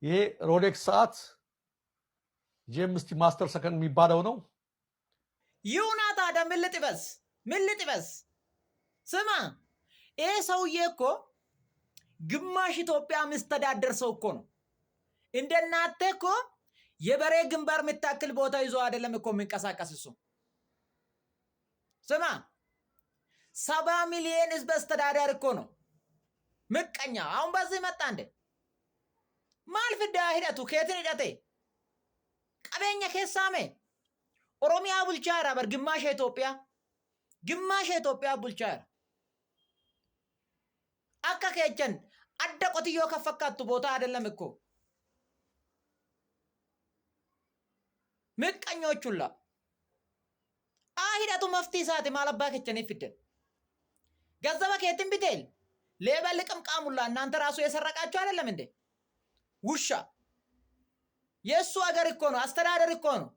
ይሄ ሮሌክስ ሰዓት ጄምስ ማስተር ሰከንድ የሚባለው ነው። ይሁና ታዲያ ምን ልጥበስ? ምን ልጥበስ? ስማ፣ ይሄ ሰውዬ እኮ ግማሽ ኢትዮጵያ ምስተዳደር ሰው እኮ ነው። እንደናንተ እኮ የበሬ ግንባር የምታክል ቦታ ይዞ አይደለም እኮ የሚንቀሳቀስ እሱ። ስማ፣ 70 ሚሊዮን ህዝብ አስተዳዳሪ እኮ ነው። ምቀኛ አሁን በዚህ መጣ እንዴ? Maal fiddaa hidhatu keetin hidhate qabeenya keessaame Oromiyaa bulchaa jira bar, ግማሽ ኢትዮጵያ፣ ግማሽ ኢትዮጵያ bulchaa jira. Akka keechan adda qotiyyoo kan fakkaattu ቦታ አይደለም እኮ፣ ምቀኞች ሁላ hidhatu maftii isaati. Maal abbaa kechanii fiddan? Ganzaba keetin biteel ሌባ ልቅምቃሙላ እናንተ ራሱ የሰረቃችሁ አይደለም እንዴ? ውሻ፣ የእሱ አገር እኮ ነው፣ አስተዳደር እኮ ነው።